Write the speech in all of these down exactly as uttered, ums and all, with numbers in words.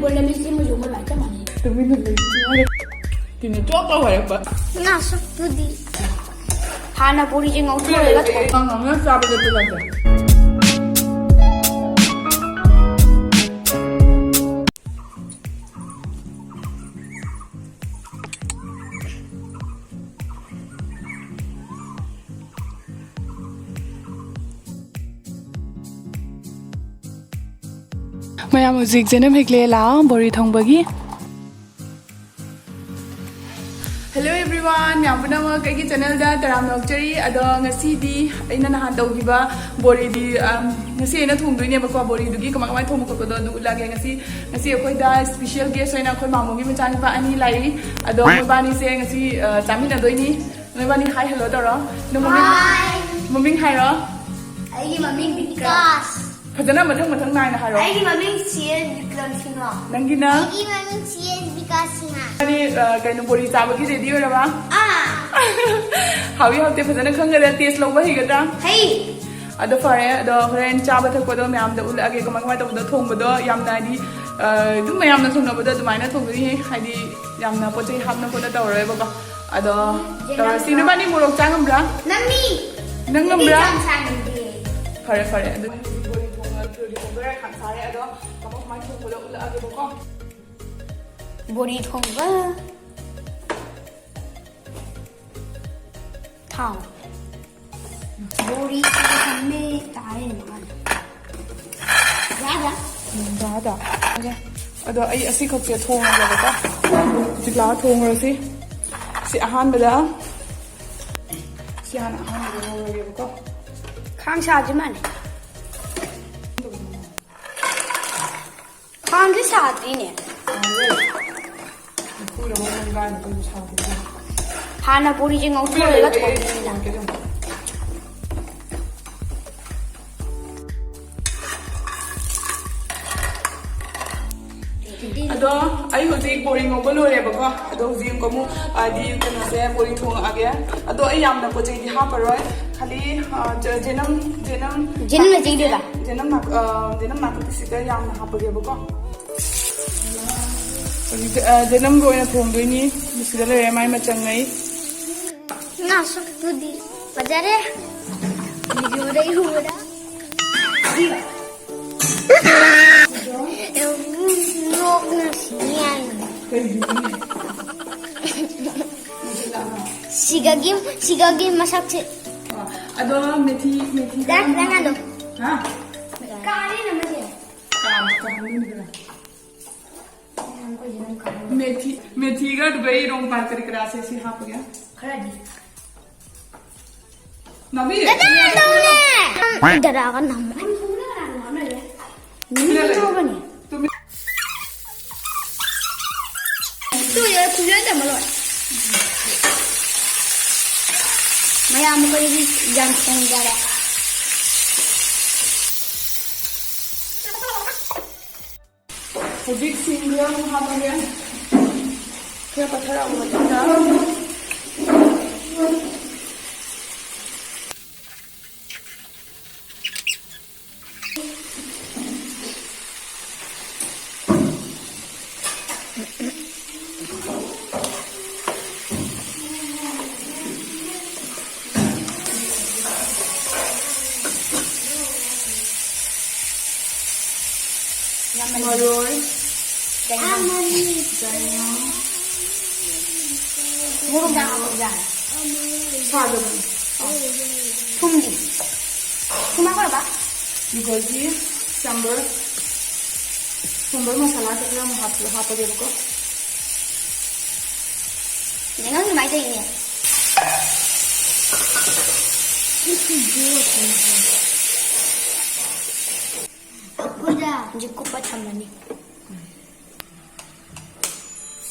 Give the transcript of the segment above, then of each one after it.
ꯕꯣꯔꯤ ꯂꯝꯕꯤ ꯁꯦꯝꯕꯁꯨ ꯃꯣꯏ ꯃꯥꯏ ꯆꯞ ꯃꯥꯟꯅꯩ꯫ ꯇꯨꯃꯤꯟꯅ ꯂꯩ꯫ ꯇꯤꯟꯅ ꯆꯣꯞ ꯇꯧ ꯍꯥꯏꯔꯛꯄ꯫ ꯉꯥꯁꯨꯛꯇꯨꯗꯤ꯫ ꯍꯥꯟꯅ ꯕꯣꯔꯤꯁꯦ ꯉꯧꯊꯣꯛꯑꯒ ꯊꯣꯡ-, ꯑꯉꯥꯡꯅ ꯆꯥꯕꯗ ꯇꯨꯍꯟꯗꯦ꯫ ꯃꯌꯥꯝ ꯍꯧꯖꯤꯛ ꯖꯦꯅꯝ ꯍꯦꯛꯂꯦ ꯂꯥꯛꯑꯣ ꯕꯣꯔꯤ ꯊꯣꯡꯕꯒꯤ꯫ Hello everyone, ꯃꯌꯥꯝ ꯄꯨꯝꯅꯃꯛ ꯑꯩꯒꯤ channelꯗ ꯇꯔꯥꯝꯅ ꯑꯣꯛꯆꯔꯤ꯫ ꯑꯗꯣ ꯉꯁꯤꯗꯤ ꯑꯩꯅ ꯅꯍꯥꯟ ꯇꯧꯈꯤꯕ ꯕꯣꯔꯤꯗꯤ, ꯑꯝ, ꯉꯁꯤ ꯑꯩꯅ ꯊꯣꯡꯗꯣꯏꯅꯦꯕꯀꯣ꯫ ꯕꯣꯔꯤꯗꯨꯒꯤ ꯀꯃꯥꯏ ꯀꯃꯥꯏ ꯊꯣꯡꯕ ꯈꯣꯠꯄꯗꯣ ꯑꯗꯨ ꯎꯠꯂꯛꯑꯒꯦ꯫ ꯉꯁꯤ, ꯉꯁꯤ ꯑꯩꯈꯣꯏꯗ special guest ꯑꯣꯏꯅ ꯑꯩꯈꯣꯏ ꯃꯥꯃꯣꯒꯤ ꯃꯆꯥꯅꯨꯄꯥ ꯑꯅꯤ ꯂꯥꯛꯏ꯫ ꯑꯗꯣ ꯃꯣꯏꯕꯥꯅꯤꯁꯦ ꯉꯁꯤ, ꯑ, ꯆꯥꯃꯤꯟꯅꯗꯣꯏꯅꯤ꯫ ꯅꯣꯏꯕꯥꯅꯤ hi hello ꯇꯧꯔꯣ꯫ ꯅꯪ ꯃꯃꯤꯡ, hi꯫ ꯃꯃꯤꯡ ꯍꯥꯏꯔꯣ꯫ ꯑꯩꯒꯤ ꯃꯃꯤꯡ ꯕꯤꯀꯥꯁ꯫ ꯐꯖꯅ ꯃꯊꯪ ꯃꯊꯪ ꯅꯥꯏꯅ ꯍꯥꯏꯔꯣ꯫ ꯑꯩꯒꯤ ꯃꯃꯤꯡ ꯁꯤ ꯑꯦꯟ ꯕꯤꯀ꯭ꯔꯝ ꯁꯤꯡꯍ꯫ ꯅꯪꯒꯤꯅ? ꯑꯩꯒꯤ ꯃꯃꯤꯡ ꯁꯤ ꯑꯦꯟ ꯕꯤꯀꯥꯁ ꯁꯤꯡꯍ꯫ ꯅꯪꯗꯤ, ꯑ, ꯀꯩꯅꯣ, ꯕꯣꯔꯤ ꯆꯥꯕꯒꯤ ready ꯑꯣꯏꯔꯕ? ꯑꯥ꯫ ꯍꯥꯎꯏ ꯍꯥꯎꯇꯦ ꯐꯖꯅ ꯈꯪꯒꯗ꯭ꯔꯥ? Taste ꯂꯧꯕ ꯍꯩꯒꯗ꯭ꯔꯥ? ꯍꯩ꯫ ꯑꯗꯣ ꯐꯔꯦ, ꯑꯗꯣ ꯍꯣꯔꯦꯟ ꯆꯥꯕ ꯊꯛꯄꯗꯣ ꯃꯌꯥꯝꯗ ꯎꯠꯂꯛꯑꯒꯦ, ꯀꯃꯥꯏ ꯀꯃꯥꯏ ꯇꯧꯕꯗꯣ꯫ ꯊꯣꯡꯕꯗꯣ ꯌꯥꯝꯅ ꯍꯥꯏꯗꯤ, ꯑ, ꯑꯗꯨꯝ ꯃꯌꯥꯝꯅ ꯊꯣꯡꯅꯕꯗꯣ ꯑꯗꯨꯃꯥꯏꯅ ꯊꯣꯡꯗꯣꯏꯅꯦ, ꯍꯥꯏꯗꯤ ꯌꯥꯝꯅ ꯄꯣꯠ ꯆꯩ ꯍꯥꯞꯅ ꯈꯣꯠꯅ ꯇꯧꯔꯣꯏꯕꯀꯣ꯫ ꯑꯗꯣ ꯌꯦꯟ ꯇꯧꯔꯁꯤ꯫ ꯅꯝꯕ꯭ꯔꯣ? ꯅꯕꯥꯅꯤ ꯃꯣꯔꯣꯛ ꯆꯥ ꯉꯝꯕ꯭ꯔꯥ? ꯅꯝꯃꯤ꯫ ꯅꯪ ꯉꯝꯕ꯭ꯔꯥ? ꯌꯥꯝ ꯆꯥꯅꯤꯡꯗꯦ꯫ ꯐꯔꯦ, ꯐꯔꯦ꯫ ꯑꯗꯨ ꯕꯣꯔꯤ ꯊꯣꯡꯕ, ꯕꯣꯔꯤ ꯊꯣꯡꯕ ꯈꯥꯡ ꯁꯥꯔꯦ꯫ ꯑꯗꯣ ꯀꯃꯥꯏ ꯀꯃꯥꯏ ꯊꯣꯡꯕꯗꯣ ꯎꯠꯂꯛꯑꯒꯦꯕꯀꯣ꯫ ꯕꯣꯔꯤ ꯊꯣꯡꯕ꯫ ꯊꯥꯎ꯫ ꯕꯣꯔꯤ ꯊꯝꯃꯦ ꯇꯥꯏ ꯃꯥꯅ꯫ ꯌꯥꯗ꯫ ꯎꯝ, ꯌꯥꯗ꯫ ꯑꯗꯣ ꯑꯩ ꯑꯁꯤꯈꯛꯁꯦ ꯊꯣꯡꯉꯒꯦꯕꯀꯣ꯫ ꯍꯧꯖꯤꯛ ꯂꯥꯛꯑ ꯊꯣꯡꯉꯨꯔꯁꯤ꯫ ꯁꯤ ꯑꯍꯥꯟꯕꯗ, ꯁꯤ ꯍꯥꯟꯅ ꯑꯍꯥꯟꯕꯗ ꯉꯧꯔꯒꯦꯕꯀꯣ꯫ ꯈꯥꯡ ꯁꯥꯗ꯭ꯔꯤ ꯃꯥꯜꯂꯦ꯫ ꯈꯥꯡꯁꯦ ꯁꯥꯗ꯭ꯔꯤꯅꯦ꯫ ꯍꯥꯟꯅ ꯕꯣꯔꯤꯁꯦ ꯉꯧꯊꯣꯛꯑꯒ ꯊꯣꯡꯉꯤꯅꯤꯅ꯫ ꯑꯗꯣ ꯑꯩ ꯍꯧꯖꯤꯛ ꯕꯣꯔꯤ ꯉꯧꯕ ꯂꯣꯏꯔꯦꯕꯀꯣ꯫ ꯑꯗꯣ ꯍꯧꯖꯤꯛ ꯑꯃꯨꯛ, ꯍꯥꯏꯗꯤ, ꯀꯩꯅꯣꯁꯦ, ꯕꯣꯔꯤ ꯊꯣꯡꯉꯛꯑꯒꯦ꯫ ꯑꯗꯣ ꯑꯩ ꯌꯥꯝꯅ ꯄꯣꯠ ꯆꯩꯗꯤ ꯍꯥꯞꯄꯔꯣꯏ, ꯈꯥꯂꯤ, ꯑ, ꯖ-, ꯖꯦꯅꯝ, ꯖꯦꯅꯝ, ꯖꯦꯅꯝ ꯃꯆꯤꯡꯗꯨꯗ? ꯖꯦꯅꯝ ꯅꯥꯛ-, ꯑ, ꯖꯦꯅꯝ ꯅꯥꯀꯨꯞꯄꯤꯁꯤꯒ ꯌꯥꯝꯅ ꯍꯥꯞꯄꯒꯦꯕꯀꯣ꯫ ꯍꯧꯖꯤꯛꯇꯤ, ꯑ, ꯖꯅꯝꯒ ꯑꯣꯏꯅ ꯊꯣꯡꯗꯣꯏꯅꯤ꯫ ꯃꯁꯤꯗ ꯂꯩꯔꯦ ꯃꯥꯏ ꯃꯆꯪꯉꯩ꯫ ꯅꯁꯛꯇꯨꯗꯤ ꯐꯖꯔꯦ꯫ ꯚꯤꯗꯤꯑꯣꯗ ꯎꯕꯗ꯫ ꯅꯣꯛꯅ ꯁꯤꯅꯤ ꯍꯥꯏꯅꯤ꯫ ꯁꯤꯒꯒꯤ, ꯁꯤꯒꯒꯤ ꯃꯁꯛꯁꯦ꯫ ꯑꯗꯣ ꯃꯦꯊꯤ, ꯃꯦꯊꯤ ꯗꯥ, ꯅꯪ ꯑꯗꯣ꯫ ꯍꯥ? ꯀꯥꯔꯦ ꯅꯃꯁꯦ꯫ ꯀꯥꯝ-, ꯀꯥꯝꯗꯣꯏꯅꯤꯗꯅ꯫ ꯃꯦꯊꯤ, ꯃꯦꯊꯤꯒ ꯑꯗꯨꯒ ꯏꯔꯣꯝꯄꯥ ꯀꯔꯤ ꯀꯔꯥꯁꯦ ꯁꯤ ꯍꯥꯞꯄꯒꯦ꯫ ꯈꯔꯗꯤ꯫ ꯅꯥꯎꯕꯤ! ꯀꯅꯥꯅꯣꯅꯦ? ꯗꯗꯥꯒ ꯅꯝꯃꯣ꯫ ꯃꯤ ꯂꯩ꯫ ꯉꯥꯎꯕꯅꯦ꯫ ꯇꯨꯃꯤꯟ-, ꯇꯨ ꯌꯥꯔꯦ, ꯈꯨꯌꯥꯟ ꯌꯥꯝꯃꯜꯂꯣꯏ꯫ ꯃꯌꯥꯝ ꯑꯩꯈꯣꯏꯒꯤ ꯌꯥꯝ ꯊꯣꯡꯖꯔꯦ꯫ ꯍꯧꯖꯤꯛ ꯁꯤꯡ ꯈꯔ ꯑꯃꯨꯛ ꯍꯥꯞꯄꯒꯦ꯫ ꯈꯔ ꯄꯠꯊꯔꯛꯑꯕ ꯃꯇꯨꯡꯗ ꯌꯥꯝ ꯃꯅꯤꯡ-, ꯃꯔꯣꯏ꯫ ꯆꯥꯏꯉꯥ꯫ ꯆꯥꯏꯉꯥ꯫ ꯃꯣꯔꯣꯛ ꯌꯥꯝ ꯍꯥꯞꯄ ꯌꯥꯔꯦ꯫ ꯁꯥꯗꯕꯅꯤ꯫ ꯑ꯫ ꯊꯨꯝꯗꯤ? ꯊꯨꯝ ꯍꯥꯞꯄ꯭ꯔꯕ? ꯑꯗꯨꯗꯒꯤ ꯆꯥꯝꯕꯔ, ꯆꯥꯝꯕꯔ ꯃꯁꯥꯂꯥꯁꯦ ꯈꯔ ꯑꯃꯨꯛ ꯍꯥꯞ-, ꯍꯥꯞꯄꯒꯦꯕꯀꯣ꯫ ꯅꯪ ꯑꯗꯨꯃꯥꯏꯅ ꯇꯧꯔꯤꯅꯦ꯫ ꯍꯧꯖꯤꯛ ꯀꯨꯞꯄ ꯊꯝꯃꯅꯤ꯫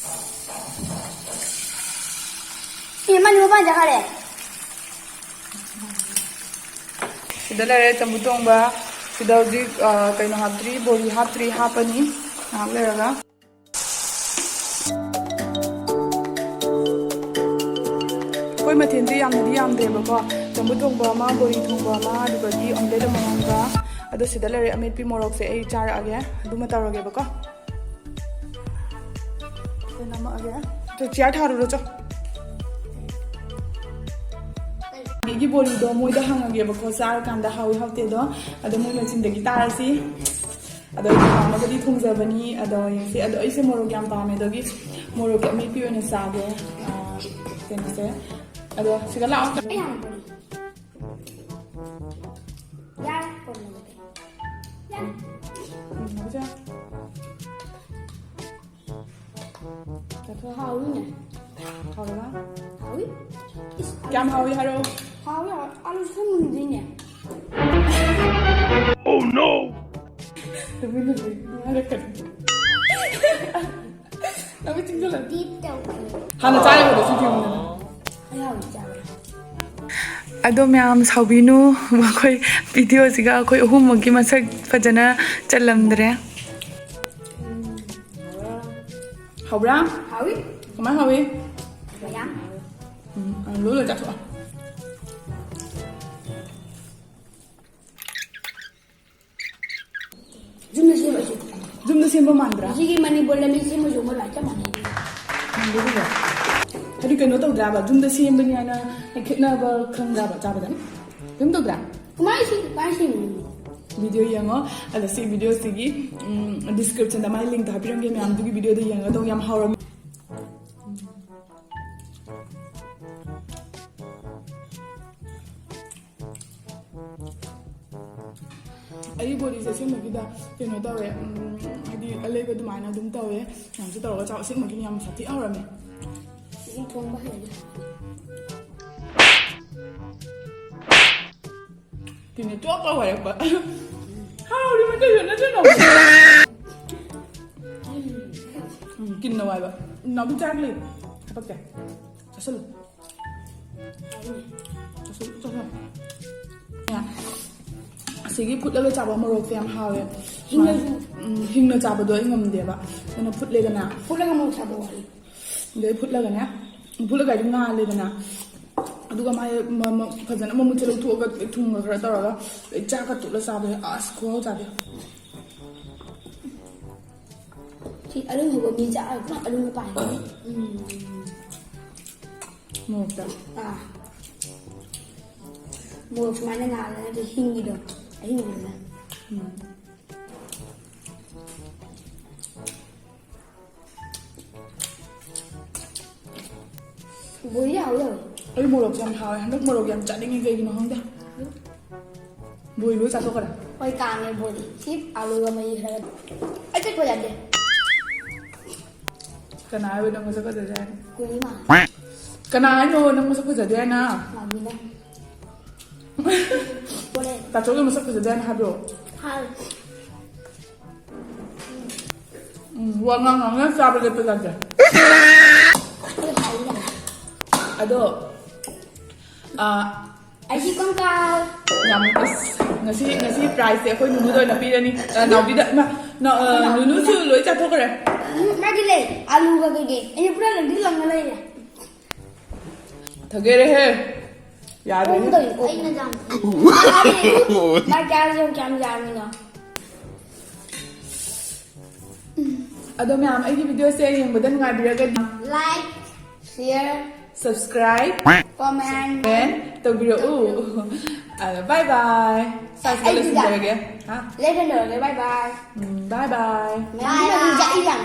ꯁꯤ ꯃꯅꯨ ꯃꯄꯥꯟ ꯆꯠꯈꯔꯦ꯫ ꯁꯤꯗ ꯂꯩꯔꯦ ꯆꯝꯐꯨꯠ ꯊꯣꯡꯕ꯫ ꯁꯤꯗ ꯍꯧꯖꯤꯛ, ꯑ, ꯀꯩꯅꯣ ꯍꯥꯞꯇ꯭ꯔꯤ, ꯕꯣꯔꯤ ꯍꯥꯞꯇ꯭ꯔꯤ, ꯍꯥꯞꯄꯅꯤ ꯉꯥꯏꯍꯥꯛ ꯂꯩꯔꯒ꯫ ꯑꯩꯈꯣꯏ ꯃꯊꯦꯜꯁꯦ ꯌꯥꯝꯅꯗꯤ ꯌꯥꯝꯗ꯭ꯔꯦꯕꯀꯣ꯫ ꯆꯝꯐꯨꯠ ꯊꯣꯡꯕ ꯑꯃ, ꯕꯣꯔꯤ ꯊꯣꯡꯕ ꯑꯃ, ꯑꯗꯨꯗꯒꯤ omelette ꯑꯃꯃꯝꯒ꯫ ꯑꯗꯣ ꯁꯤꯗ ꯂꯩꯔꯦ ꯑꯃꯦꯠꯄꯤ ꯃꯣꯔꯣꯛꯁꯦ, ꯑꯩ ꯆꯥꯔꯛꯑꯒꯦ, ꯑꯗꯨꯃ ꯇꯧꯔꯒꯦꯕꯀꯣ꯫ ꯅꯝꯃꯛꯑꯒꯦ꯫ ꯆꯣ, ꯆꯤꯌꯥꯔ ꯊꯥꯔꯨꯔꯣ, ꯆꯣ꯫ ꯑꯩꯒꯤ ꯕꯣꯔꯤꯗꯣ ꯃꯣꯏꯗ ꯍꯪꯉꯒꯦꯕꯀꯣ, ꯆꯥꯔꯀꯥꯟꯗ ꯍꯥꯎꯏ ꯍꯥꯎꯇꯦꯗꯣ꯫ ꯑꯗꯣ ꯃꯣꯏ ꯃꯆꯤꯟꯗꯒꯤ ꯇꯥꯔꯁꯤ꯫ ꯑꯗꯣ ꯑꯩꯗꯤ ꯍꯥꯎꯅꯕꯗꯤ ꯊꯣꯡꯖꯕꯅꯤ꯫ ꯑꯗꯣ ꯌꯦꯡꯁꯤ꯫ ꯑꯗꯣ ꯑꯩꯁꯦ ꯃꯣꯔꯣꯛ ꯌꯥꯝ ꯄꯥꯝꯃꯦ, ꯑꯗꯨꯒꯤ ꯃꯣꯔꯣꯛꯀꯤ ꯑꯃꯦꯠꯄꯤ ꯑꯣꯏꯅ ꯆꯥꯒꯦ꯫ ꯑꯥ, ꯀꯩꯅꯣꯁꯦ꯫ ꯑꯗꯣ ꯁꯤꯗ ꯂꯥꯛꯑꯣ꯫ ꯑꯩ ꯍꯥꯟꯅ ꯕꯣꯔꯤ꯫ ꯌꯥꯔꯦ, ꯀꯣꯟꯅ ꯂꯧꯒꯦ꯫ ꯌꯥꯔꯦ꯫ ꯎꯝ, ꯍꯧꯖꯤꯛ꯫ ꯆꯥꯊꯣꯛ꯫ ꯍꯥꯎꯋꯤꯅꯦ꯫ ꯍꯥꯎꯔꯕ? ꯍꯥꯎꯋꯤ꯫ ꯏꯁ, ꯀꯌꯥꯝ ꯍꯥꯎꯋꯤ ꯍꯥꯏꯔꯛꯑꯣ꯫ ꯍꯥꯎꯋꯤ, ꯍꯥꯎꯋꯤ꯫ ꯑꯂꯨ ꯁꯨ ꯃꯨꯟꯗ꯭ꯔꯤꯅꯦ꯫ Oh no! ꯇꯨꯃꯤꯟꯅ ꯂꯩ꯫ ꯍꯥꯏꯔꯛꯀꯅꯤ꯫ ꯅꯃꯤꯠ ꯆꯤꯡꯁꯤꯜꯂꯣ꯫ ꯗꯤꯞ ꯇꯧ꯫ ꯍꯥꯟꯅ ꯆꯥꯔꯒꯗ ꯁꯤ ꯊꯦꯡꯉꯨꯗꯅ꯫ ꯑꯩ ꯍꯥꯎꯋꯤ ꯆꯥꯕ꯫ ꯑꯗꯣ ꯃꯌꯥꯝ ꯁꯥꯎꯕꯤꯅꯨ, ꯃꯈꯣꯏ ꯚꯤꯗꯤꯑꯣꯁꯤꯒ ꯑꯩꯈꯣꯏ ꯑꯍꯨꯝꯃꯛꯀꯤ ꯃꯁꯛ ꯐꯖꯅ ꯆꯜꯂꯝꯗ꯭ꯔꯦ꯫ ꯍꯥꯎꯕ꯭ꯔꯥ? ꯍꯥꯎꯋꯤ꯫ ꯀꯃꯥꯏ ꯍꯥꯎꯋꯤ? ꯃꯌꯥꯝ꯫ ꯎꯝ, ꯂꯣꯏ ꯂꯣꯏ ꯆꯥꯊꯣꯛꯑꯣ꯫ ꯌꯨꯝꯗ ꯁꯦꯝꯕ ꯑꯩꯁꯨ꯫ ꯌꯨꯝꯗ ꯁꯦꯝꯕ ꯃꯥꯟꯗ꯭ꯔꯥ? ꯁꯤꯒꯤ ꯃꯅꯤꯄꯨꯔꯗ ꯃꯤ ꯁꯦꯝꯕꯁꯨ ꯃꯣꯏ ꯂꯥꯛ ꯆꯞ ꯃꯥꯟꯅꯩ꯫ ꯃꯥꯟꯗꯦ ꯑꯗꯨꯒ꯫ ꯍꯥꯏꯗꯤ ꯀꯩꯅꯣ ꯇꯧꯗ꯭ꯔꯥꯕ? ꯌꯨꯝꯗ ꯁꯦꯝꯕꯅꯤ ꯍꯥꯏꯅ ꯈꯦꯠꯅꯕ ꯈꯪꯗ꯭ꯔꯥꯕ ꯆꯥꯕꯗ? ꯀꯩꯝ ꯇꯧꯗ꯭ꯔꯥ? ꯀꯃꯥꯏꯅ ꯁꯤ-, ꯀꯃꯥꯏꯅ ꯁꯦꯝꯃꯤꯅꯣ? ꯚꯤꯗꯤꯑꯣ ꯌꯦꯡꯉꯣ꯫ ꯑꯗ ꯁꯤ ꯚꯤꯗꯤꯑꯣꯁꯤꯒꯤ, ꯎꯝ, ꯗꯤꯁꯀ꯭ꯔꯤꯞꯁꯟꯗ ꯃꯥꯏ ꯂꯤꯡꯛꯇꯣ ꯍꯥꯞꯄꯤꯔꯝꯒꯦ ꯃꯌꯥꯝ꯫ ꯑꯗꯨꯒꯤ ꯚꯤꯗꯤꯑꯣꯗꯣ ꯌꯦꯡꯉꯒ ꯇꯧ꯫ ꯌꯥꯝ ꯍꯥꯎꯔꯝꯃꯤ꯫ ꯑꯩ ꯕꯣꯔꯤꯁꯦ ꯑꯁꯦꯡꯕꯒꯤꯗ ꯀꯩꯅꯣ ꯇꯧꯋꯦ, ꯎꯝ, ꯍꯥꯏꯗꯤ ꯑꯂꯩꯕ ꯑꯗꯨꯃꯥꯏꯅ ꯑꯗꯨꯝ ꯇꯧꯋꯦ꯫ ꯃꯌꯥꯝꯁꯨ ꯇꯧꯔꯒ ꯆꯥꯎ꯫ ꯑꯁꯦꯡꯕꯒꯤꯅꯤ ꯌꯥꯝ ꯁꯥꯊꯤ ꯍꯥꯎꯔꯝꯃꯦ꯫ ꯁꯤ ꯊꯣꯡꯕ ꯍꯩꯔꯗꯤ ꯍꯥꯎꯅꯤ꯫ ꯀꯤꯟꯅ ꯆꯣꯞ ꯆꯣꯞ ꯍꯥꯏꯔꯛꯄ꯫ ꯍꯥꯎꯔꯤꯕ ꯀꯩꯅꯣ ꯅꯠꯇ꯭ꯔꯣ? ꯎꯝ, ꯀꯤꯟꯅ ꯋꯥꯏꯕ꯫ ꯅꯥꯎꯕꯤ ꯆꯥꯒ ꯂꯩ꯫ ꯍꯥꯄꯛꯀꯦ꯫ ꯆꯥꯁꯜꯂꯨ꯫ ꯆꯥꯁꯜꯂꯨ, ꯆꯥꯁꯜꯂꯨ꯫ ꯑꯁꯤꯒꯤ ꯐꯨꯠꯂꯒ ꯆꯥꯕ ꯃꯣꯔꯣꯛꯁꯦ ꯌꯥꯝ ꯍꯥꯎꯋꯦ꯫ ꯍꯤꯡꯅꯁꯨ꯫ ꯎꯝ, ꯍꯤꯡꯅ ꯆꯥꯕꯗꯣ ꯑꯩ ꯉꯝꯗꯦꯕ꯫ ꯑꯗꯨꯅ ꯐꯨꯠꯂꯦꯗꯅ꯫ ꯐꯨꯠꯂꯒ ꯃꯣꯔꯣꯛ ꯁꯥꯕ ꯋꯥꯠꯂꯤ꯫ ꯑꯗꯩ ꯐꯨꯠꯂꯒꯅꯦ, ꯐꯨꯠꯂꯒ ꯍꯥꯏꯗꯤ ꯉꯥꯜꯂꯦꯗꯅ, ꯑꯗꯨꯒ ꯃꯥꯏ ꯃ-, ꯃ-, ꯐꯖꯅ ꯃꯃꯨꯠꯁꯦ ꯂꯧꯊꯣꯛꯑꯒ ꯊꯨꯝꯒ ꯈꯔ ꯇꯧꯔꯒ ꯑꯗꯩ ꯆꯥꯛꯀ ꯇꯣꯠꯂ ꯆꯥꯕꯁꯦ ꯑꯁ ꯈꯨꯍꯥꯎ ꯆꯥꯗꯦ꯫ ꯁꯤ ꯑꯔꯨꯝꯕ ꯃꯤ ꯆꯥꯔ ꯄꯨꯔꯥ ꯑꯔꯨꯝꯕ ꯄꯥꯏꯅꯤ꯫ ꯎꯝ꯫ ꯃꯣꯔꯣꯛꯇ꯫ ꯑꯥ꯫ ꯃꯣꯔꯣꯛ ꯁꯨꯃꯥꯏꯅ ꯉꯥꯜꯂꯒ ꯍꯤꯡꯉꯤꯗꯣ꯫ ꯑꯍꯤꯡꯕꯗꯨꯅ꯫ ꯎꯝ꯫ ꯕꯣꯔꯤ ꯌꯥꯎꯋꯤ ꯌꯥꯎꯋꯤ꯫ ꯑꯩ ꯃꯣꯔꯣꯛꯁꯦ ꯌꯥꯝ ꯍꯥꯎꯋꯦ꯫ ꯍꯟꯗꯛ ꯃꯣꯔꯣꯛ ꯌꯥꯝ ꯆꯥꯅꯤꯡꯉꯤ, ꯀꯩꯒꯤꯅꯣ ꯈꯪꯗꯦ꯫ ꯕꯣꯔꯤ ꯂꯣꯏ ꯆꯥꯊꯣꯛꯈ꯭ꯔꯦ꯫ ꯍꯣꯏ, ꯀꯥꯡꯉꯦ ꯕꯣꯔꯤ꯫ ꯁꯤ ꯑꯂꯨꯒ ꯃꯍꯤ ꯈꯔꯒ꯫ ꯑꯩ ꯆꯠꯄ ꯌꯥꯗꯦ꯫ ꯀꯅꯥ ꯍꯥꯏꯕ ꯅꯪ ꯃꯁꯛ ꯐꯖꯗꯦ ꯍꯥꯏꯅ? ꯀꯨꯏ ꯃꯥ꯫ ꯀꯅꯥ ꯍꯥꯏꯅꯣ ꯅꯪ ꯃꯁꯛ ꯐꯖꯗꯦ ꯍꯥꯏꯅ? ꯃꯥꯃꯤꯅ꯫ ꯍꯣꯔꯦꯟ꯫ ꯇꯥꯆꯧꯒꯤ ꯃꯁꯛ ꯐꯖꯗꯦ ꯍꯥꯏꯅ ꯍꯥꯏꯕ꯭ꯔꯣ? ꯍꯥꯏ꯫ ꯎꯝ, ꯋꯥ ꯉꯥꯡ ꯉꯥꯡꯅ ꯆꯥꯕ ꯂꯦꯞꯄ ꯌꯥꯗꯦ꯫ ꯑꯩ ꯍꯥꯏꯅ꯫ ꯑꯗꯣ, ꯑ, ꯑꯩꯒꯤ ꯀꯣꯡꯀꯥꯜ꯫ ꯌꯥꯝ, ꯑꯁ, ꯉꯁꯤ, ꯉꯁꯤ prizeꯁꯦ ꯑꯩꯈꯣꯏ ꯅꯨꯅꯨꯗ ꯑꯣꯏꯅ ꯄꯤꯔꯅꯤ꯫ ꯑ, ꯅꯥꯎꯕꯤꯗ, ꯏꯃꯥ, ꯅ-, ꯑ, ꯅꯨꯅꯨꯁꯨ ꯂꯣꯏ ꯆꯥꯊꯣꯛꯈ꯭ꯔꯦ꯫ ꯎꯝ, ꯃꯥꯗꯤ ꯂꯩ꯫ ꯑꯂꯨꯒ ꯀꯩꯀꯩ꯫ ꯑꯩꯅ ꯄꯨꯔꯥ ꯂꯪꯗꯤ ꯂꯪꯉ ꯂꯩꯔꯦ꯫ ꯊꯒꯦꯔꯦꯍꯦ꯫ ꯌꯥꯗ꯭ꯔꯦꯍꯦ꯫ ꯑꯣꯟꯗꯣꯏ꯫ ꯑꯩꯅ ꯌꯥꯝ꯫ ꯃꯥ ꯀꯌꯥ ꯌꯥꯝ ꯀꯌꯥꯝ ꯌꯥꯝꯃꯤꯅꯣ? ꯑꯗꯣ ꯃꯌꯥꯝ, ꯑꯩꯒꯤ videoꯁꯦ ꯌꯦꯡꯕꯗ ꯅꯨꯡꯉꯥꯏꯕꯤꯔꯒꯗꯤ Like, share, subscribe, comment, comment ꯇꯧꯕꯤꯔꯛꯎ꯫ ꯑꯗꯣ bye bye꯫ Sizeꯀ ꯑꯩ ꯂꯣꯏꯁꯤꯟꯖꯔꯒꯦ꯫ ꯍꯥ? ꯂꯩꯁꯟꯗꯧꯔꯒꯦ꯫ Bye bye꯫ ꯎꯝ, bye bye꯫ ꯃꯌꯥꯝ ꯌꯥꯝ ꯌꯥꯝ